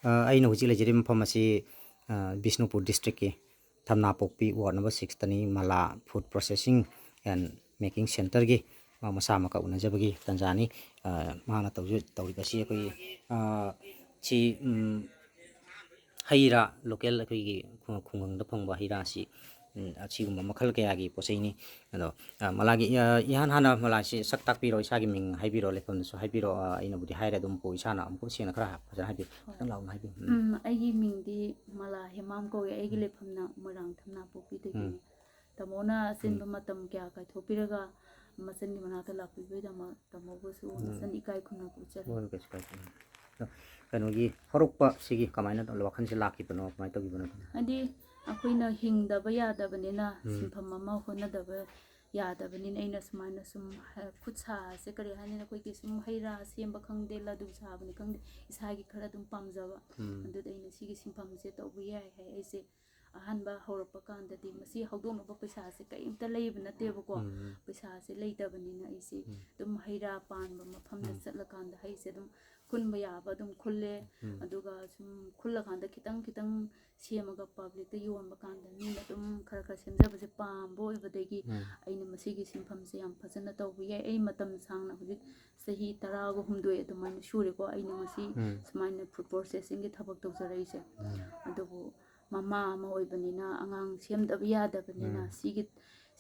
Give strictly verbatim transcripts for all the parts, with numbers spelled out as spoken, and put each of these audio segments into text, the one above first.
ꯑ, ꯑꯩꯅ ꯍꯧꯖꯤꯛ ꯂꯩꯖꯔꯤꯕ ꯃꯐꯝ ꯑꯁꯤ, ꯑ, ꯕꯤꯁꯅꯨꯄꯨꯔ district ꯀꯤ ꯊꯝꯅꯥꯄꯣꯛꯄꯤ ward number six ꯇꯅꯤ, ꯃꯂꯥ Food Processing and Making Centre ꯒꯤ ꯃꯥ ꯃꯁꯥꯃꯛꯀ ꯎꯅꯖꯕꯒꯤ ꯇꯥꯟꯖꯥꯅꯤ꯫ ꯑ, ꯃꯥꯅ ꯇꯧꯖ-, ꯇꯧꯔꯤꯕꯁꯤ ꯑꯩꯈꯣꯏꯒꯤ, ꯑ, ꯁꯤ, ꯎꯝ, ꯍꯩ ꯔꯥ, local ꯑꯩꯈꯣꯏꯒꯤ ꯈꯨꯡ-, ꯈꯨꯡꯒꯪꯗ ꯐꯪꯕ ꯍꯩ ꯔꯥꯁꯤ, ꯎꯝ, ꯑꯁꯤꯒꯨꯝꯕ ꯃꯈꯜ ꯀꯌꯥꯒꯤ ꯄꯣꯠ ꯆꯩꯅꯤ꯫ ꯑꯗꯣ, ꯑ, ꯃꯂꯥꯒꯤ, ꯑ, ꯏꯍꯥꯟ ꯍꯥꯟꯅ ꯃꯂꯥꯁꯤ ꯁꯛ ꯇꯥꯛꯄꯤꯔꯣ, ꯏꯁꯥꯒꯤ ꯃꯤꯡ ꯍꯥꯏꯕꯤꯔꯣ, ꯂꯩꯐꯝꯗꯨꯁꯨ ꯍꯥꯏꯕꯤꯔꯣ꯫ ꯑ, ꯑꯩꯅꯕꯨꯗꯤ ꯍꯥꯏꯔꯦ, ꯑꯗꯨꯝ ꯄꯨ ꯏꯁꯥꯅ ꯑꯃꯨꯛꯀ ꯁꯦꯡꯅ ꯈꯔ ꯐꯖꯅ ꯍꯥꯏꯕꯤꯌꯨ, ꯈꯤꯇꯪ ꯂꯥꯎꯅ ꯍꯥꯏꯕꯤꯌꯨ꯫ ꯎꯝ꯫ ꯎꯝ, ꯑꯩꯒꯤ ꯃꯤꯡꯗꯤ ꯃꯂꯥ ꯍꯦꯃꯥꯝ ꯀꯧꯏ꯫ ꯑꯩꯒꯤ ꯎꯝ꯫ ꯂꯩꯐꯝꯅ ꯃꯣꯏꯔꯥꯡ ꯊꯝꯅꯥꯄꯣꯛꯄꯤꯗꯒꯤꯅꯤ꯫ ꯎꯝ꯫ ꯇꯥꯃꯣꯅ ꯑꯆꯤꯟꯕ ꯎꯝ꯫ ꯃꯇꯝ ꯀꯌꯥ ꯀꯥꯏꯊꯣꯛꯄꯤꯔꯒ ꯃꯆꯟꯒꯤ ꯃꯅꯥꯛꯇ ꯂꯥꯛꯄꯤꯕꯒꯤꯗꯃꯛ ꯇꯥꯃꯣꯕꯨꯁꯨ ꯎꯝ꯫ ꯃꯆꯟ ꯏꯀꯥꯏ ꯈꯨꯝꯅꯕ ꯎꯠꯆꯔꯤ꯫ ꯍꯣꯏ, ꯀꯩꯁꯨ ꯀꯥꯏꯗꯦ꯫ ꯎꯝ꯫ ꯑꯗꯣ ꯀꯩꯅꯣꯒꯤ ꯍꯧꯔꯛꯄ ꯁꯤꯒꯤ ꯀꯃꯥꯏꯅ ꯇꯧ-, ꯋꯥꯈꯜꯁꯦ ꯂꯥꯛꯈꯤꯕꯅꯣ, ꯀꯃꯥꯏꯅ ꯇꯧꯈꯤꯕꯅꯣ? ꯍꯥꯏꯗꯤ ꯑꯩꯈꯣꯏꯅ ꯍꯤꯡꯗꯕ ꯌꯥꯗꯕꯅꯤꯅ ꯎꯝ꯫ ꯁꯤꯟꯐꯝ ꯑꯃ ꯍꯣꯠꯅꯗꯕ ꯌꯥꯗꯕꯅꯤꯅ ꯑꯩꯅ ꯁꯨꯃꯥꯏꯅ ꯁꯨꯝ ꯍ-, ꯈꯨꯠ ꯁꯥꯁꯦ ꯀꯔꯤ ꯍꯥꯏꯅꯤ, ꯑꯩꯈꯣꯏꯒꯤ ꯁꯨꯝ ꯍꯩ ꯔꯥ ꯁꯦꯝꯕ ꯈꯪꯗꯦ, ꯂꯗꯨ ꯁꯥꯕꯅꯤ ꯈꯪꯗꯦ, ꯏꯁꯥꯒꯤ ꯈꯔ ꯑꯗꯨꯝ ꯄꯥꯝꯖꯕ꯫ ꯎꯝ꯫ ꯑꯗꯨꯗ ꯑꯩꯅ ꯁꯤꯒꯤ ꯁꯤꯟꯐꯝꯁꯦ ꯇꯧꯕ ꯌꯥꯏ ꯍꯥꯏ꯫ ꯑꯩꯁꯦ ꯑꯍꯥꯟꯕ ꯍꯧꯔꯛꯄ ꯀꯥꯟꯗꯗꯤ ꯃꯁꯤ ꯍꯧꯗꯣꯛꯅꯕ ꯄꯩꯁꯥꯁꯦ ꯀꯔꯤꯝꯇ ꯂꯩꯕ ꯅꯠꯇꯦꯕꯀꯣ꯫ ꯎꯝ꯫ ꯄꯩꯁꯥꯁꯦ ꯂꯩꯇꯕꯅꯤꯅ ꯑꯩꯁꯦ ꯎꯝ꯫ ꯑꯗꯨꯝ ꯍꯩ ꯔꯥ ꯄꯥꯟꯕ ꯃꯐꯝꯗ ꯎꯝ꯫ ꯆꯠꯂꯀꯥꯟꯗ ꯍꯩꯁꯦ ꯑꯗꯨꯝ ꯈꯨꯟꯕ ꯌꯥꯕ ꯑꯗꯨꯝ ꯈꯨꯜꯂꯦ꯫ ꯎꯝ꯫ ꯑꯗꯨꯒ ꯁꯨꯝ ꯈꯨꯜꯂꯀꯥꯟꯗ ꯈꯤꯇꯪ ꯈꯤꯇꯪ ꯁꯦꯝꯃꯒ public ꯇ ꯌꯣꯟꯕ ꯀꯥꯟꯗ ꯃꯤꯅ ꯑꯗꯨꯝ ꯈꯔ ꯈꯔ ꯁꯦꯝꯖꯕꯁꯦ ꯄꯥꯝꯕ ꯑꯣꯏꯕꯗꯒꯤ ꯎꯝ꯫ ꯑꯩꯅ ꯃꯁꯤꯒꯤ ꯁꯤꯟꯐꯝꯁꯦ ꯌꯥꯝ ꯐꯖꯅ ꯇꯧꯕ ꯌꯥꯏ꯫ ꯑꯩ ꯃꯇꯝ ꯁꯥꯡꯅ ꯍꯧꯖꯤꯛ ꯆꯍꯤ ꯇꯔꯥꯒ ꯍꯨꯝꯗꯣꯏ ꯑꯗꯨꯃꯥꯏꯅ ꯁꯨꯔꯦꯀꯣ, ꯑꯩꯅ ꯃꯁꯤ ꯎꯝ꯫ ꯁꯨꯃꯥꯏꯅ food processing ꯒꯤ ꯊꯕꯛ ꯇꯧꯖꯔꯛꯏꯁꯦ꯫ ꯎꯝ꯫ ꯑꯗꯨꯕꯨ ꯃꯃꯥ ꯑꯃ ꯑꯣꯏꯕꯅꯤꯅ, ꯑꯉꯥꯡ ꯁꯦꯝꯗꯕ ꯌꯥꯗꯕꯅꯤꯅ, ꯎꯝ꯫ ꯁꯤꯒꯤ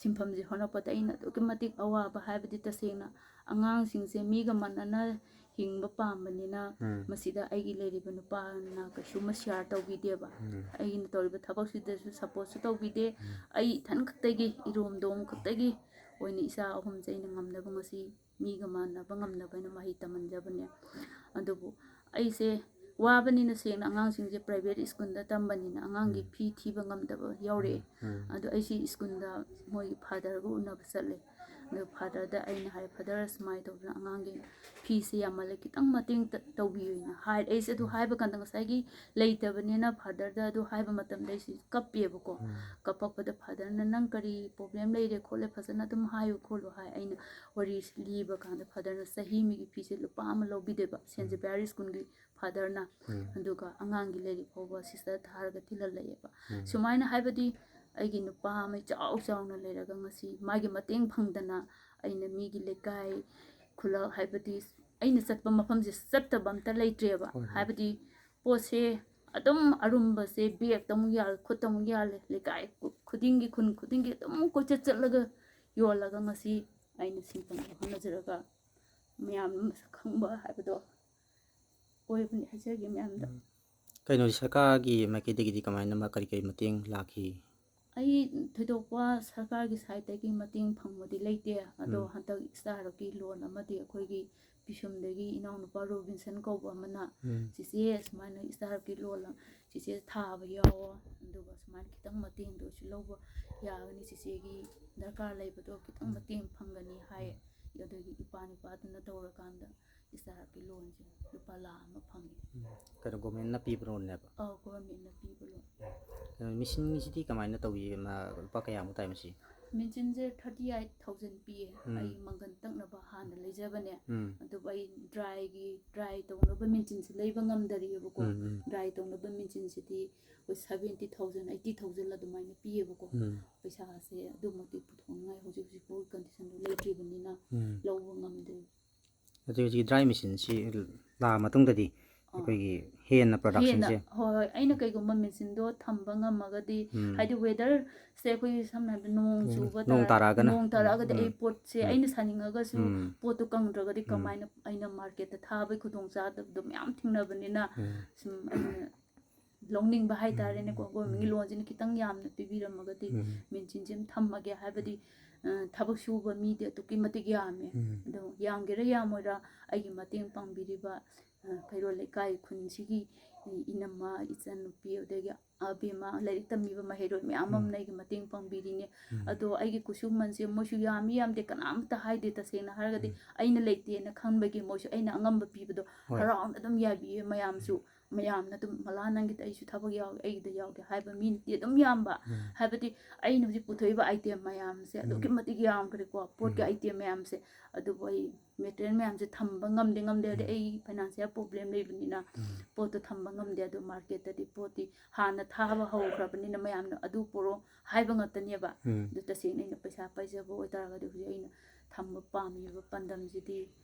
ꯁꯤꯟꯐꯝꯁꯦ ꯍꯣꯠꯅꯔꯛꯄꯗ ꯑꯩꯅ ꯑꯗꯨꯛꯀꯤ ꯃꯇꯤꯛ ꯑꯋꯥꯕ ꯍꯥꯏꯕꯗꯤ, ꯇꯁꯦꯡꯅ ꯑꯉꯥꯡꯁꯤꯡꯁꯦ ꯃꯤꯒ ꯃꯥꯟꯅꯅ ꯍꯤꯡꯕ ꯄꯥꯝꯕꯅꯤꯅ, ꯎꯝ꯫ ꯃꯁꯤꯗ ꯑꯩꯒꯤ ꯂꯩꯔꯤꯕ ꯅꯨꯄꯥꯅ ꯀꯩꯁꯨꯝꯃ share ꯇꯧꯕꯤꯗꯦꯕ꯫ ꯎꯝ꯫ ꯑꯩꯅ ꯇꯧꯔꯤꯕ ꯊꯕꯛꯁꯤꯗꯁꯨ support ꯁꯨ ꯇꯧꯕꯤꯗꯦ꯫ ꯎꯝ꯫ ꯑꯩ ꯏꯊꯟ ꯈꯛꯇꯒꯤ, ꯏꯔꯣꯝꯗꯣꯝ ꯈꯛꯇꯒꯤ ꯑꯣꯏꯅ ꯏꯆꯥ ꯑꯍꯨꯝꯁꯦ ꯑꯩꯅ ꯉꯝꯅꯕ ꯉꯁꯤ ꯃꯤꯒ ꯃꯥꯟꯅꯕ ꯉꯝꯅꯕ ꯍꯥꯏꯅ ꯃꯍꯩ ꯇꯝꯍꯟꯖꯕꯅꯦ꯫ ꯑꯗꯨꯕꯨ ꯑꯩꯁꯦ ꯋꯥꯕꯅꯤꯅ, ꯁꯦꯡꯅ ꯑꯉꯥꯡꯁꯤꯡꯁꯦ private school ꯗ ꯇꯝꯕꯅꯤꯅ ꯑꯉꯥꯡꯒꯤ ꯎꯝ꯫ ꯐꯤ ꯊꯤꯕ ꯉꯝꯗꯕ ꯌꯥꯎꯔꯛꯑꯦ꯫ ꯎꯝ꯫ ꯑꯗꯣ ꯑꯩꯁꯤ school ꯗ ꯃꯣꯏꯒꯤ father ꯒ ꯎꯅꯕ ꯆꯠꯂꯦ꯫ ꯑꯗꯨ ꯐꯥꯗꯔꯗ ꯑꯩꯅ ꯍꯥꯏ, "ꯐꯥꯗꯔ, ꯁꯨꯃꯥꯏꯅ ꯇꯧꯗꯅ ꯑꯉꯥꯡꯒꯤ ꯐꯤꯁꯦ ꯌꯥꯝꯃꯜꯂꯦ, ꯈꯤꯇꯪ ꯃꯇꯦꯡ ꯇ- ꯇꯧꯕꯤꯌꯨꯅ" ꯍꯥꯏꯔꯦ꯫ ꯑꯩꯁꯦ ꯑꯗꯨ ꯍꯥꯏꯕ ꯀꯥꯟꯗ ꯉꯁꯥꯏꯒꯤ ꯂꯩꯇꯕꯅꯤꯅ ꯐꯥꯗꯔꯗ ꯑꯗꯨ ꯍꯥꯏꯕ ꯃꯇꯝꯗ ꯑꯩꯁꯦ ꯀꯞꯄꯦꯕꯀꯣ꯫ ꯀꯞꯄꯛꯄꯗ ꯐꯥꯗꯔꯅ, "ꯅꯪ ꯀꯔꯤ ꯄ꯭ꯔꯣꯕ꯭ꯂꯦꯝ ꯂꯩꯔꯦ ꯈꯣꯠꯂꯦ ꯐꯖꯅ ꯑꯗꯨꯝ ꯍꯥꯏꯌꯨ ꯈꯣꯠꯂꯨ" ꯍꯥꯏ꯫ ꯑꯩꯅ ꯋꯥꯔꯤꯁꯦ ꯂꯤꯕ ꯀꯥꯟꯗ ꯐꯥꯗꯔꯅ ꯆꯍꯤ ꯑꯃꯒꯤ ꯐꯤꯁꯦ ꯂꯨꯄꯥ ꯑꯃ ꯂꯧꯕꯤꯗꯦꯕ, ꯁꯦꯟ ꯖꯦꯕꯤꯌꯔ ꯁ꯭ꯀꯨꯜꯒꯤ ꯐꯥꯗꯔꯅ꯫ ꯑꯗꯨꯒ ꯑꯉꯥꯡꯒꯤ ꯂꯥꯏꯔꯤꯛ ꯐꯥꯎꯕ ꯁꯤꯁꯇꯔ ꯊꯥꯔꯒ ꯊꯤꯜꯍꯜꯂꯛꯑꯦꯕ꯫ ꯁꯨꯃꯥꯏꯅ ꯍꯥꯏꯕꯗꯤ ꯑꯩꯒꯤ ꯅꯨꯄꯥ ꯑꯃ ꯏꯆꯥꯎ ꯆꯥꯎꯅ ꯂꯩꯔꯒ ꯉꯁꯤ ꯃꯥꯒꯤ ꯃꯇꯦꯡ ꯐꯪꯗꯅ ꯑꯩꯅ ꯃꯤꯒꯤ ꯂꯩꯀꯥꯏ, ꯈꯨꯜꯂꯛ, ꯍꯥꯏꯕꯗꯤ ꯑꯩꯅ ꯆꯠꯄ ꯃꯐꯝꯁꯦ ꯆꯠꯇꯕ ꯑꯝꯇ ꯂꯩꯇ꯭ꯔꯦꯕ꯫ ꯍꯣꯏ, ꯍꯣꯏ꯫ ꯍꯥꯏꯕꯗꯤ ꯄꯣꯠꯁꯦ ꯑꯗꯨꯝ ꯑꯔꯨꯝꯕꯁꯦ ꯕꯦꯒꯇ ꯑꯃꯨꯛ ꯌꯥꯜ, ꯈꯨꯠꯇ ꯑꯃꯨꯛ ꯌꯥꯜꯂꯦ꯫ ꯂꯩꯀꯥꯏ ꯈꯨ-, ꯈꯨꯗꯤꯡꯒꯤ, ꯈꯨꯟ ꯈꯨꯗꯤꯡꯒꯤ ꯑꯗꯨꯝ ꯀꯣꯏꯆꯠ ꯆꯠꯂꯒ ꯌꯣꯜꯂꯒ ꯉꯁꯤ ꯑꯩꯅ ꯁꯤꯟꯐꯝ ꯍꯣꯠꯅꯖꯔꯒ ꯃꯌꯥꯝ ꯃꯁꯛ ꯈꯪꯕ ꯍꯥꯏꯕꯗꯣ ꯑꯣꯏꯕꯅꯤ ꯍꯥꯏꯖꯒꯦ ꯃꯌꯥꯝꯗ꯫ ꯎꯝ꯫ ꯀꯩꯅꯣ, ꯁꯔꯀꯥꯔꯒꯤ ꯃꯥꯏꯀꯩꯗꯒꯤꯗꯤ ꯀꯃꯥꯏꯅ ꯃ-, ꯀꯔꯤ ꯀꯔꯤ ꯃꯇꯦꯡ ꯂꯥꯛꯈꯤ? ꯑꯩ ꯊꯣꯏꯗꯣꯛꯄ ꯁꯔꯀꯥꯔꯒꯤ ꯁꯥꯏꯠꯇꯒꯤ ꯃꯇꯦꯡ ꯐꯪꯕꯗꯤ ꯂꯩꯇꯦ, ꯑꯗꯣ ꯎꯝ꯫ ꯍꯟꯗꯛ ꯏꯁꯇꯥꯔ ꯍꯦꯜꯞꯀꯤ ꯂꯣꯟ ꯑꯃꯗꯤ ꯑꯩꯈꯣꯏꯒꯤ ꯄꯤꯁꯨꯝꯗꯒꯤ ꯏꯅꯥꯎꯅꯨꯄꯥ ꯔꯣꯕꯤꯟꯁꯟ ꯀꯧꯕ ꯑꯃꯅ, ꯎꯝ꯫ "ꯆꯦꯆꯦ, ꯁꯨꯃꯥꯏꯅ ꯏꯁꯇꯥꯔ ꯍꯦꯜꯞꯀꯤ ꯂꯣꯟ ꯆꯦꯆꯦ ꯊꯥꯕ ꯌꯥꯎꯑꯣ, ꯑꯗꯨꯒ ꯁꯨꯃꯥꯏꯅ ꯈꯤꯇꯪ ꯃꯇꯦꯡꯗꯣ ꯑꯣꯏꯁꯨ ꯂꯧꯕ ꯌꯥꯒꯅꯤ, ꯆꯦꯆꯦꯒꯤ ꯗꯔꯀꯥꯔ ꯂꯩꯕꯗꯣ ꯈꯤꯇꯪ ꯎꯝ꯫ ꯃꯇꯦꯡ ꯐꯪꯒꯅꯤ" ꯍꯥꯏ꯫ ꯎꯝ꯫ ꯑꯗꯒꯤ ꯏꯄꯥ ꯅꯨꯄꯥꯗꯨꯅ ꯇꯧꯔꯀꯥꯟꯗ ꯏꯁꯇꯥꯔ ꯍꯦꯜꯞꯀꯤ ꯂꯣꯟꯁꯦ ꯂꯨꯄꯥ ꯂꯥꯈ ꯑꯃ ꯐꯪꯉꯦ꯫ ꯎꯝ꯫ ꯀꯩꯅꯣ, ꯒꯣꯔꯃꯦꯟꯅ ꯄꯤꯕ ꯂꯣꯟꯅꯦꯕ? ꯑꯧ, ꯒꯣꯔꯃꯦꯟꯅ ꯄꯤꯕ ꯂꯣꯟ꯫ ꯀꯩꯅꯣ, ꯃꯦꯆꯤꯟꯁꯤꯗꯤ ꯀꯃꯥꯏꯅ ꯇꯧꯏ? ꯃ-, ꯂꯨꯄꯥ ꯀꯌꯥꯃꯨꯛ ꯇꯥꯏ ꯃꯁꯤ? ꯃꯦꯆꯤꯟꯁꯦ thirty eight thousand ꯄꯤꯌꯦ꯫ ꯎꯝ꯫ ꯑꯩ ꯃꯪꯒꯟ ꯇꯛꯅꯕ ꯍꯥꯟꯅ ꯂꯩꯖꯕꯅꯦ꯫ ꯎꯝ꯫ ꯑꯗꯨꯕꯨ ꯑꯩ ꯗ꯭ꯔꯥꯏꯒꯤ, ꯗ꯭ꯔꯥꯏ ꯇꯧꯅꯕ ꯃꯦꯆꯤꯟꯁꯦ ꯂꯩꯕ ꯉꯝꯗꯔꯤꯑꯕꯀꯣ꯫ ꯎꯝ, ꯎꯝ꯫ ꯗ꯭ꯔꯥꯏ ꯇꯧꯅꯕ ꯃꯦꯆꯤꯟꯁꯤꯗꯤ ꯑꯩꯈꯣꯏ seventy thousand, eighty thousand ꯑꯗꯨꯃꯥꯏꯅ ꯄꯤꯌꯦꯕꯀꯣ꯫ ꯎꯝ꯫ ꯄꯩꯁꯥꯁꯦ ꯑꯗꯨꯃꯛꯇꯤ ꯄꯨꯊꯣꯛꯅꯤꯡꯉꯥꯏ ꯍꯧꯖꯤꯛ ꯍꯧꯖꯤꯛ ꯐꯥꯎꯒꯤ ꯀꯟꯗꯤꯁꯟꯗꯣ ꯂꯩꯇ꯭ꯔꯤꯕꯅꯤꯅ ꯎꯝ꯫ ꯂꯧꯕ ꯉꯝꯗꯦ꯫ ꯍꯧꯖꯤꯛ ꯍꯧꯖꯤꯛ ꯗ꯭ꯔꯥꯏ ꯃꯦꯆꯤꯟꯁꯤ ꯂꯥꯛꯑ ꯃꯇꯨꯡꯗꯗꯤ ꯑꯥ꯫ ꯑꯩꯈꯣꯏꯒꯤ ꯍꯦꯟꯅ ꯍꯦꯟꯅ, production ꯁꯦ ꯍꯣꯏ, ꯍꯣꯏ, ꯑꯩꯅ ꯀꯩꯒꯨꯝꯕ ꯃꯦꯆꯤꯟꯗꯣ ꯊꯝꯕ ꯉꯝꯃꯒꯗꯤ, ꯎꯝ꯫ ꯍꯥꯏꯗꯤ weather ꯁꯦ ꯑꯩꯈꯣꯏꯒꯤ ꯁꯝꯅ ꯍꯥꯏꯔꯕꯗ ꯅꯣꯡ ꯎꯝ, ꯆꯨꯕ ꯅꯣꯡ ꯇꯥꯔ-, ꯇꯥꯔꯛꯑꯒꯅ꯫ ꯅꯣꯡ ꯇꯥꯔꯛꯑꯒꯗꯤ ꯎꯝ, ꯑꯩ ꯎꯝ꯫ ꯄꯣꯠꯁꯦ ꯎꯝ꯫ ꯑꯩꯅ ꯁꯥꯅꯤꯡꯉꯒꯁꯨ ꯎꯝ꯫ ꯄꯣꯠꯇꯣ ꯀꯪꯗ꯭ꯔꯒꯗꯤ ꯎꯝ꯫ ꯀꯃꯥꯏꯅ ꯑꯩꯅ ꯃꯥꯔꯀꯦꯠꯇ ꯊꯥꯕꯒꯤ ꯈꯨꯗꯣꯡꯆꯥꯗꯕꯗꯣ ꯃꯌꯥꯝ ꯊꯦꯡꯅꯕꯅꯤꯅ ꯎꯝ꯫ ꯁꯨꯝ ꯑꯩꯅ ꯂꯧꯅꯤꯡꯕ ꯍꯥꯏꯇꯥꯔꯦꯅꯦꯀꯣ꯫ ꯎꯝ꯫ ꯒꯣꯔꯃꯦꯟꯒꯤ ꯎꯝ꯫ ꯂꯣꯟꯁꯤꯅ ꯈꯤꯇꯪ ꯌꯥꯝꯅ ꯄꯤꯕꯤꯔꯝꯃꯒꯗꯤ ꯎꯝ꯫ ꯃꯦꯆꯤꯟꯁꯦ ꯑꯗꯨꯝ ꯊꯝꯃꯒꯦ꯫ ꯍꯥꯏꯕꯗꯤ, ꯑ, ꯊꯕꯛ ꯁꯨꯕ ꯃꯤꯗꯤ ꯑꯗꯨꯛꯀꯤ ꯃꯇꯤꯛ ꯌꯥꯝꯃꯦ꯫ ꯎꯝ꯫ ꯑꯗꯣ ꯌꯥꯝꯒꯦꯔꯥ ꯌꯥꯝꯃꯣꯏꯔꯥ ꯑꯩꯒꯤ ꯃꯇꯦꯡ ꯄꯥꯡꯕꯤꯔꯤꯕ ꯑ, ꯀꯩꯔꯣꯜ ꯂꯩꯀꯥꯏ ꯈꯨꯟꯁꯤꯒꯤ ꯏꯅꯝꯃ, ꯏꯆꯟꯅꯨꯄꯤ, ꯑꯗꯒꯤ ꯑꯕꯦꯝꯃ, ꯂꯥꯏꯔꯤꯛ ꯇꯝꯃꯤꯕ ꯃꯍꯩꯔꯣꯏ ꯃꯌꯥꯝ ꯎꯝ꯫ ꯑꯃꯅ ꯑꯩꯒꯤ ꯃꯇꯦꯡ ꯄꯥꯡꯕꯤꯔꯤꯅꯦ꯫ ꯎꯝ꯫ ꯑꯗꯣ ꯑꯩꯒꯤ ꯈꯨꯠꯁꯨꯃꯟꯁꯦ ꯃꯣꯏꯁꯨ ꯌꯥꯝꯃꯤ ꯌꯥꯝꯗꯦ ꯀꯅꯥꯝꯇ ꯍꯥꯏꯗꯦ꯫ ꯇꯁꯦꯡꯅ ꯍꯥꯏꯔꯒꯗꯤ ꯎꯝ꯫ ꯑꯩꯅ ꯂꯩꯇꯦꯅ ꯈꯟꯕꯒꯤ ꯃꯣꯏꯁꯨ ꯑꯩꯅ ꯑꯉꯝꯕ ꯄꯤꯕꯗꯣ ꯍꯣꯏ꯫ ꯍꯔꯥꯎꯅ ꯑꯗꯨꯝ ꯌꯥꯕꯤꯌꯦ ꯃꯌꯥꯝꯁꯨ꯫ ꯃꯌꯥꯝꯅ ꯑꯗꯨꯝ, "ꯃꯂꯥ, ꯅꯪꯒꯤꯗ ꯑꯩꯁꯨ ꯊꯕꯛ ꯌꯥꯎꯒꯦ, ꯑꯩꯒꯤꯗ ꯌꯥꯎꯒꯦ" ꯍꯥꯏꯕ ꯃꯤꯅꯗꯤ ꯑꯗꯨꯝ ꯌꯥꯝꯕ꯫ ꯎꯝ꯫ ꯍꯥꯏꯕꯗꯤ ꯑꯩꯅ ꯍꯧꯖꯤꯛ ꯄꯨꯊꯣꯛꯏꯕ item ꯃꯌꯥꯝꯁꯦ ꯑꯗꯨꯛꯀꯤ ꯎꯝ꯫ ꯃꯇꯤꯛ ꯌꯥꯝꯈ꯭ꯔꯦꯀꯣ, ꯄꯣꯠꯀꯤ ꯎꯝ꯫ item ꯃꯌꯥꯝꯁꯦ꯫ ꯑꯗꯨꯕꯨ ꯑꯩ material ꯃꯌꯥꯝꯁꯦ ꯊꯝꯕ ꯉꯝꯗꯦ, ꯉꯝꯗꯦ ꯍꯥꯏꯗꯤ ꯎꯝ꯫ ꯑꯩ financial problem ꯂꯩꯕꯅꯤꯅ ꯎꯝ꯫ ꯄꯣꯠꯇꯣ ꯊꯝꯕ ꯉꯝꯗꯦ꯫ ꯑꯗꯣ marketꯇꯗꯤ ꯄꯣꯠꯇꯤ ꯍꯥꯟꯅ ꯊꯥꯕ ꯍꯧꯈ꯭ꯔꯕꯅꯤꯅ ꯃꯌꯥꯝꯅ ꯑꯗꯨ ꯄꯨꯔꯛꯑꯣ ꯍꯥꯏꯕ ꯉꯥꯛꯇꯅꯦꯕ꯫ ꯎꯝ꯫ ꯑꯗꯨ ꯇꯁꯦꯡꯅ ꯑꯩꯅ ꯄꯩꯁꯥ ꯄꯥꯏꯖꯕ ꯑꯣꯏꯇꯥꯔꯒꯗꯤ ꯍꯧꯖꯤꯛ ꯑꯩꯅ ꯊꯝꯕ ꯄꯥꯝꯃꯤꯕ ꯄꯥꯟꯗꯝꯁꯤꯗꯤ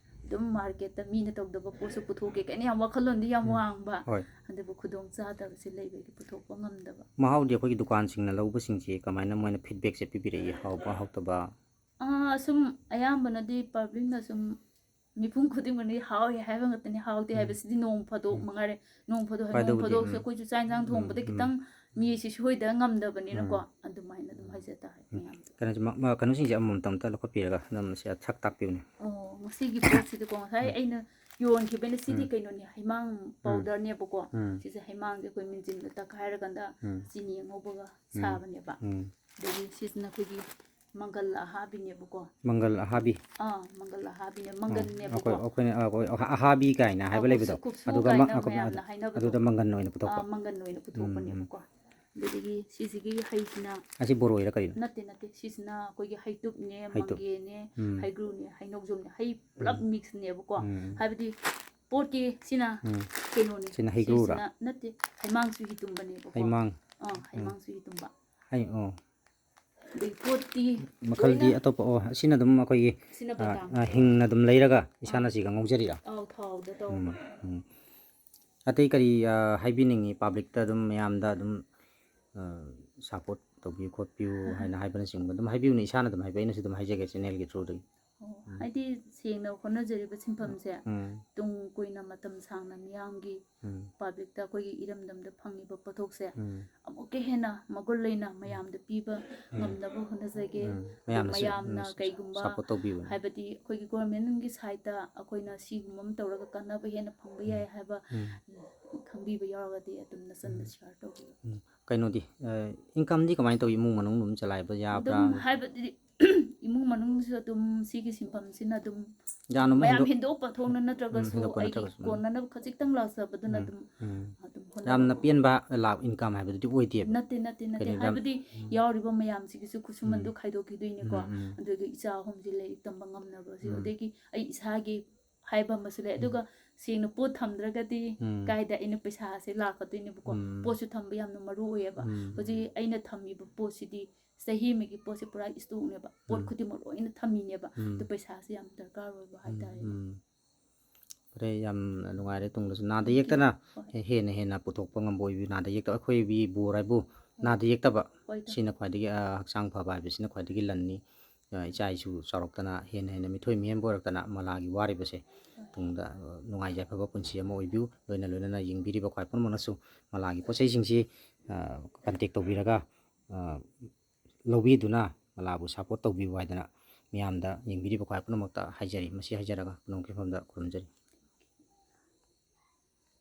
ꯑꯗꯨꯝ marketꯇ ꯃꯤꯅ ꯇꯧꯗꯕ ꯄꯣꯠꯁꯨ ꯄꯨꯊꯣꯛꯀꯦ ꯀꯥꯏꯅ ꯌꯥꯝ ꯋꯥꯈꯜꯂꯣꯟꯗꯤ ꯌꯥꯝ ꯎꯝ꯫ ꯋꯥꯡꯕ꯫ ꯍꯣꯏ꯫ ꯑꯗꯨꯕꯨ ꯈꯨꯗꯣꯡ ꯆꯥꯗꯕꯁꯦ ꯂꯩꯕꯒꯤ ꯄꯨꯊꯣꯛꯄ ꯉꯝꯗꯕ꯫ ꯃꯍꯥꯎꯗꯤ ꯑꯩꯈꯣꯏꯒꯤ ꯗꯨꯀꯥꯟꯁꯤꯡꯅ ꯂꯧꯕꯁꯤꯡꯁꯤ ꯀꯃꯥꯏꯅ ꯃꯣꯏꯅ feedbackꯁꯦ ꯄꯤꯕꯤꯔꯛꯏ? ꯍꯥꯎꯕ, ꯍꯥꯎꯇꯕ? ꯑꯥ, ꯁꯨꯝ ꯑꯌꯥꯝꯕꯅꯗꯤ publicꯅ ꯁꯨꯝ ꯃꯤꯄꯨꯝ ꯈꯨꯗꯤꯡꯃꯛꯅꯗꯤ ꯍꯥꯎꯋꯦ ꯍꯥꯏꯕ ꯉꯥꯛꯇꯅꯤ꯫ ꯍꯥꯎꯇꯦ ꯎꯝ꯫ ꯍꯥꯏꯕꯁꯤꯗꯤ ꯅꯣꯡ ꯐꯥꯗꯣꯛ ꯎꯝ꯫ ꯃꯉꯥꯏꯔꯦ꯫ ꯅꯣꯡ ꯐꯥꯗꯣꯛ, ꯍꯣꯏ, ꯅꯣꯡ ꯑꯗꯨꯕꯨꯗꯤ, ꯐꯥꯗꯣꯛꯁꯨ ꯎꯝ꯫ ꯑꯩꯈꯣꯏꯁꯨ ꯆꯥꯛ ꯏꯟꯁꯥꯡ ꯎꯝ, ꯊꯣꯡꯕꯗ ꯎꯝ꯫ ꯈꯤꯇꯪ ꯃꯤꯁꯤ ꯁꯣꯏꯗ ꯉꯝꯗꯕꯅꯤꯅꯀꯣ꯫ ꯎꯝ꯫ ꯑꯗꯨꯃꯥꯏꯅ ꯑꯗꯨꯝ ꯍꯥꯏꯖ ꯇꯥꯔꯦ ꯎꯝ꯫ ꯃꯌꯥꯝꯗ꯫ ꯀꯩꯅꯣꯁꯦ, ꯃ-, ꯃ-, ꯀꯩꯅꯣꯁꯤꯡꯁꯦ ꯑꯃꯃꯝꯇ ꯑꯝꯇ ꯂꯧꯈꯠꯄꯤꯔꯒ ꯑꯗꯨꯝ ꯁꯤ ꯁꯛ ꯇꯥꯛꯄꯤꯌꯨꯅꯦ꯫ ꯑꯣ, ꯉꯁꯤꯒꯤ ꯄꯣꯠꯁꯤꯗꯤꯀꯣ, ꯉꯁꯥꯏ ꯎꯝ꯫ ꯑꯩꯅ ꯌꯣꯟꯈꯤꯕꯅ ꯁꯤꯗꯤ ꯎꯝ꯫ ꯀꯩꯅꯣꯅꯦ, ꯍꯩꯃꯥꯡ ꯎꯝ꯫ powderꯅꯦꯕꯀꯣ꯫ ꯎꯝ꯫ ꯁꯤꯁꯦ ꯍꯩꯃꯥꯡꯁꯦ ꯑꯩꯈꯣꯏ ꯃꯤꯟꯖꯤꯟꯗ ꯇꯛꯈꯥꯏꯔꯀꯥꯟꯗ ꯎꯝ꯫ ꯆꯤꯅꯤ ꯑꯉꯧꯕꯒ ꯎꯝ꯫ ꯁꯥꯕꯅꯦꯕ꯫ ꯎꯝ꯫ ꯑꯗꯒꯤ ꯁꯤꯁꯤꯅ ꯑꯩꯈꯣꯏꯒꯤ ꯃꯪꯒꯜ ꯑꯍꯥꯕꯤꯅꯦꯕꯀꯣ꯫ ꯃꯪꯒꯜ ꯑꯍꯥꯕꯤ꯫ ꯑꯥ, ꯃꯪꯒꯜ ꯑꯍꯥꯕꯤꯅꯦ, ꯑꯥ, ꯃꯪꯒꯟꯅꯦꯕꯀꯣ꯫ ꯑꯩꯈꯣꯏ, ꯑꯩꯈꯣꯏꯅ, ꯑꯥ, ꯑꯩꯈꯣꯏ ꯑꯍꯥ-, ꯑꯍꯥꯕꯤ ꯀꯥꯏꯅ ꯍꯥꯏꯕ ꯑꯥ, ꯂꯩꯕꯗꯣ, ꯀꯨꯞꯁꯨ, ꯀꯨꯞꯁꯨ ꯑꯗꯨꯒ ꯃ-, ꯀꯥꯏꯅ ꯑꯩꯈꯣꯏ, ꯃꯌꯥꯝꯅ ꯍꯥꯏꯅꯕꯗꯣ꯫ ꯑꯗꯨꯗ ꯃꯪꯒꯟ ꯑꯣꯏꯅ ꯄꯨꯊꯣꯛꯄ꯫ ꯑꯥ, ꯃꯪꯒꯟ ꯑꯣꯏꯅ ꯎꯝ, ꯎꯝ, ꯄꯨꯊꯣꯛꯄꯅꯦꯕꯀꯣ꯫ ꯑꯗꯒꯤ ꯁꯤꯁꯤꯒꯤ ꯍꯩꯁꯤꯅ, ꯑꯁꯤ ꯕꯣꯔꯣꯏꯔ ꯀꯔꯤꯅꯣ? ꯅꯠꯇꯦ, ꯅꯠꯇꯦ, ꯁꯤꯁꯤꯅ ꯑꯩꯈꯣꯏꯒꯤ ꯍꯩꯇꯨꯞꯅꯦ, ꯍꯩꯇꯨꯞ꯫ ꯃꯪꯒꯦꯅꯦ, ꯎꯝ꯫ ꯍꯩꯒ꯭ꯔꯨꯅꯦ, ꯍꯩꯅꯧꯖꯣꯝꯅꯦ, ꯍꯩ ꯄꯨꯂꯞ ꯎꯝ꯫ mixꯅꯦꯕꯀꯣ꯫ ꯎꯝ꯫ ꯍꯥꯏꯕꯗꯤ ꯄꯣꯠꯀꯤ ꯁꯤꯅ ꯎꯝ꯫ ꯀꯩꯅꯣꯅꯦ, ꯁꯤꯅ ꯍꯩꯒ꯭ꯔꯨꯔꯥ? ꯁꯤꯁꯤꯅ ꯅꯠꯇꯦ, ꯍꯩꯃꯥꯡꯁꯨ ꯍꯤꯇꯨꯝꯕꯅꯦꯕꯀꯣ꯫ ꯍꯩꯃꯥꯡ꯫ ꯑꯥ, ꯎꯝ꯫ ꯍꯩꯃꯥꯡꯁꯨ ꯍꯤꯇꯨꯝꯕ꯫ ꯍꯩ, ꯑꯣ꯫ ꯑꯗꯩ ꯄꯣꯠꯇꯤ ꯃꯈꯜꯗꯤ ꯂꯣꯏꯅ ꯑꯇꯣꯞꯄ, ꯑꯣ, ꯑꯁꯤꯅ ꯑꯗꯨꯝ ꯑꯩꯈꯣꯏꯒꯤ, ꯁꯤꯅ ꯑ, ꯕꯗꯥꯝ꯫ ꯑ, ꯍꯤꯡꯅ ꯑꯗꯨꯝ ꯂꯩꯔꯒ ꯑꯥ꯫ ꯏꯁꯥꯅ ꯁꯤꯒ ꯉꯧꯖꯔꯤꯔꯥ? ꯑꯧ, ꯊꯥꯎꯗ ꯎꯝ, ꯇꯧꯔꯒ꯫ ꯎꯝ꯫ ꯑꯇꯩ ꯀꯔꯤ, ꯑ, ꯍꯥꯏꯕꯤꯅꯤꯡꯉꯤ publicꯇ ꯑꯗꯨꯝ ꯃꯌꯥꯝꯗ ꯑꯗꯨꯝ, ꯑ, support ꯇꯧꯕꯤꯌꯨ ꯈꯣꯠꯄꯤꯌꯨ ꯍꯥꯏꯅ ꯍꯥꯏꯕꯅꯆꯤꯡꯕ ꯑꯗꯨꯝ ꯍꯥꯏꯕꯤꯌꯨꯅꯦ, ꯏꯁꯥꯅ ꯑꯗꯨꯝ ꯍꯥꯏꯕꯤꯌꯨ, ꯑꯩꯅꯁꯨ ꯑꯗꯨꯝ ꯍꯥꯏꯖꯒꯦ channelꯒꯤ throughꯗꯒꯤ꯫ ꯑꯣ, ꯍꯥꯏꯗꯤ ꯁꯦꯡꯅ ꯍꯣꯠꯅꯖꯔꯤꯕ ꯁꯤꯟꯐꯝꯁꯦ ꯎꯝ ꯇꯨꯡ ꯀꯣꯏꯅ ꯃꯇꯝ ꯁꯥꯡꯅ ꯃꯤꯌꯥꯝꯒꯤ ꯎꯝ ꯄꯕ꯭ꯂꯤꯛꯇ, ꯑꯩꯈꯣꯏꯒꯤ ꯏꯔꯝꯗꯝꯗ ꯐꯪꯉꯤꯕ ꯄꯣꯠꯊꯣꯛꯁꯦ ꯎꯝ ꯑꯃꯨꯛꯀ ꯍꯦꯟꯅ ꯃꯒꯨꯟ ꯂꯩꯅ ꯃꯌꯥꯝꯗ ꯄꯤꯕ ꯎꯝ ꯉꯝꯅꯕ ꯍꯣꯠꯅꯖꯒꯦ꯫ ꯎꯝ ꯑꯗꯣ ꯃꯌꯥꯝꯅꯁꯨ ꯃꯌꯥꯝꯅ ꯎꯝ ꯀꯩꯒꯨꯝꯕ ꯁꯞꯄꯣꯔꯠ ꯇꯧꯕꯤꯕꯅꯤ꯫ ꯍꯥꯏꯕꯗꯤ ꯑꯩꯈꯣꯏꯒꯤ ꯒꯣꯔꯃꯦꯟꯒꯤ ꯁꯥꯏꯠꯇ ꯑꯩꯈꯣꯏꯅ ꯁꯤꯒꯨꯝꯕ ꯑꯃ ꯇꯧꯔꯒ ꯀꯥꯟꯅꯕ ꯍꯦꯟꯅ ꯐꯪꯕ ꯎꯝ ꯌꯥꯏ ꯍꯥꯏꯕ ꯎꯝ ꯈꯪꯕꯤꯕ ꯌꯥꯎꯔꯒꯗꯤ ꯑꯗꯨꯝ ꯅꯆꯟꯗ ꯎꯝ ꯁꯤꯌꯥꯔ ꯇꯧꯕꯤꯌꯨ꯫ ꯎꯝ꯫ ꯀꯩꯅꯣꯗꯤ, ꯑ, ꯏꯟꯀꯝꯗꯤ ꯀꯃꯥꯏꯅ ꯇꯧꯏ? ꯏꯃꯨꯡ ꯃꯅꯨꯡ ꯑꯗꯨꯝ ꯆꯂꯥꯏꯕ ꯌꯥꯕ꯭ꯔꯥ? ꯑꯗꯨꯝ ꯍꯥꯏꯕꯗꯤ ꯏꯃꯨꯡ ꯃꯅꯨꯡꯁꯨ ꯑꯗꯨꯝ ꯁꯤꯒꯤ ꯁꯤꯟꯐꯝꯁꯤꯅ ꯑꯗꯨꯝ ꯌꯥꯝꯅ ꯑꯃꯨꯛ ꯃꯌꯥꯝ ꯍꯦꯟꯗꯣꯛ- ꯍꯦꯟꯗꯣꯛꯄ ꯊꯣꯛꯅ ꯎꯝ, ꯅꯠꯇ꯭ꯔꯒꯁꯨ ꯍꯦꯟꯗꯣꯛꯄ ꯑꯩꯒꯤ ꯅꯠꯇ꯭ꯔꯒꯁꯨ, ꯎꯝ꯫ ꯀꯣꯟꯅꯅꯕ ꯈꯖꯤꯛꯇꯪ ꯂꯥꯛꯆꯕꯗꯨꯅ ꯎꯝ, ꯑꯗꯨꯝ ꯎꯝ꯫ ꯑꯗꯨꯝ ꯍꯣꯠꯅꯕ ꯌꯥꯝꯅ ꯉꯝꯃꯤ꯫ ꯄꯦꯟꯕ ꯂꯥꯛ ꯏꯟꯀꯝ ꯍꯥꯏꯕꯗꯨꯗꯤ ꯑꯣꯏꯗꯦꯕ꯫ ꯅꯠꯇꯦ, ꯅꯠꯇꯦ, ꯅꯠꯇꯦ꯫ ꯀꯔꯤꯒꯤꯅꯣ ꯍꯥꯏꯕꯗꯤ ꯎꯝ꯫ ꯌꯥꯎꯔꯤꯕ ꯃꯌꯥꯝꯁꯤꯒꯤꯁꯨ ꯈꯨꯠꯁꯨꯃꯟꯗꯨ ꯎꯝ꯫ ꯈꯥꯏꯗꯣꯛꯈꯤꯗꯣꯏꯅꯤꯀꯣ꯫ ꯎꯝ, ꯎꯝ꯫ ꯑꯗꯨꯒ ꯏꯆꯥ ꯑꯍꯨꯝꯁꯤ ꯂꯥꯏꯔꯤꯛ ꯇꯝꯕ ꯉꯝꯅꯕꯁꯨ, ꯎꯝ꯫ ꯑꯗꯒꯤ ꯑꯩ ꯏꯁꯥꯒꯤ ꯍꯥꯏꯕ ꯑꯃꯁꯨ ꯂꯩ꯫ ꯎꯝ꯫ ꯑꯗꯨꯒ ꯁꯦꯡꯅ ꯄꯣꯠ ꯊꯝꯗ꯭ꯔꯒꯗꯤ ꯎꯝ꯫ ꯀꯥꯏꯗ ꯑꯩꯅ ꯄꯩꯁꯥꯁꯦ ꯂꯥꯛꯀꯗꯣꯏꯅꯦꯕꯀꯣ꯫ ꯎꯝ꯫ ꯄꯣꯠꯁꯨ ꯊꯝꯕ ꯌꯥꯝꯅ ꯃꯔꯨ ꯑꯣꯏꯌꯦꯕ꯫ ꯎꯝ꯫ ꯍꯧꯖꯤꯛ ꯑꯩꯅ ꯊꯝꯃꯤꯕ ꯄꯣꯠꯁꯤꯗꯤ ꯆꯍꯤ ꯑꯃꯒꯤ ꯄꯣꯠꯁꯦ ꯄꯨꯔꯥ ꯏꯁꯇꯣꯛꯅꯦꯕ꯫ ꯄꯣꯠ ꯎꯝ꯫ ꯈꯨꯗꯤꯡꯃꯛ ꯂꯣꯏꯅ ꯊꯝꯃꯤꯅꯦꯕ꯫ ꯎꯝ꯫ ꯑꯗꯨ ꯄꯩꯁꯥꯁꯦ ꯌꯥꯝ ꯗꯔꯀꯥꯔ ꯑꯣꯏꯕ ꯎꯝ, ꯍꯥꯏꯇꯥꯔꯦꯅꯦ꯫ ꯎꯝ꯫ ꯐꯔꯦ, ꯌꯥꯝꯅ ꯅꯨꯡꯉꯥꯏꯔꯦ꯫ ꯇꯨꯡꯗꯁꯨ ꯅꯥꯗ ꯌꯦꯛꯇꯅ ꯍꯣꯏ꯫ ꯍꯦ-, ꯍꯦꯟꯅ ꯍꯦꯟꯅ ꯄꯨꯊꯣꯛꯄ ꯉꯝꯕ ꯑꯣꯏꯕꯤꯌꯨ꯫ ꯅꯥꯗ ꯌꯦꯛꯇꯕ ꯑꯩꯈꯣꯏꯒꯤ ꯕꯣꯔ ꯍꯥꯏꯕꯨ ꯍꯣꯏ꯫ ꯅꯥꯗ ꯌꯦꯛꯇꯕ ꯍꯣꯏ, ꯏꯇꯥꯎ꯫ ꯁꯤꯅ ꯈ꯭ꯋꯥꯏꯗꯒꯤ, ꯑ, ꯍꯛꯆꯥꯡ ꯐꯕ ꯍꯥꯏꯕꯁꯤꯅ ꯈ꯭ꯋꯥꯏꯗꯒꯤ ꯂꯟꯅꯤ꯫ ꯑ, ꯏꯆꯥ ꯏꯁꯨ ꯆꯥꯎꯔꯛꯇꯅ ꯍꯦꯟꯅ ꯍꯦꯟꯅ ꯃꯤꯊꯣꯏ ꯃꯤꯍꯦꯟꯕ ꯑꯣꯏꯔꯛꯇꯅ ꯃꯂꯥꯒꯤ ꯋꯥꯔꯤꯕꯁꯦ ꯍꯣꯏ꯫ ꯇꯨꯡꯗ, ꯑ, ꯅꯨꯡꯉꯥꯏ ꯌꯥꯏꯐꯕ ꯄꯨꯟꯁꯤ ꯑꯃ ꯑꯣꯏꯕꯤꯌꯨ꯫ ꯂꯣꯏꯅ ꯂꯣꯏꯅꯅ ꯌꯦꯡꯕꯤꯔꯤꯕ ꯈ꯭ꯋꯥꯏ ꯄꯨꯝꯅꯃꯛꯅꯁꯨ ꯃꯂꯥꯒꯤ ꯄꯣꯠ ꯆꯩꯁꯤꯡꯁꯤ, ꯑ, ꯀꯟꯇꯦꯛ ꯇꯧꯕꯤꯔꯒ, ꯑ, ꯂꯧꯕꯤꯗꯨꯅ ꯃꯂꯥꯕꯨ ꯁꯞꯄꯣꯔꯠ ꯇꯧꯕꯤꯌꯨ ꯍꯥꯏꯗꯅ ꯃꯤꯌꯥꯝꯗ, ꯌꯦꯡꯕꯤꯔꯤꯕ ꯈ꯭ꯋꯥꯏ ꯄꯨꯝꯅꯃꯛꯇ ꯍꯥꯏꯖꯔꯤ꯫ ꯃꯁꯤ ꯍꯥꯏꯖꯔꯒ ꯄꯨꯝꯅꯃꯛꯀꯤ ꯃꯐꯝꯗ ꯈꯨꯔꯨꯝꯖꯔꯤ꯫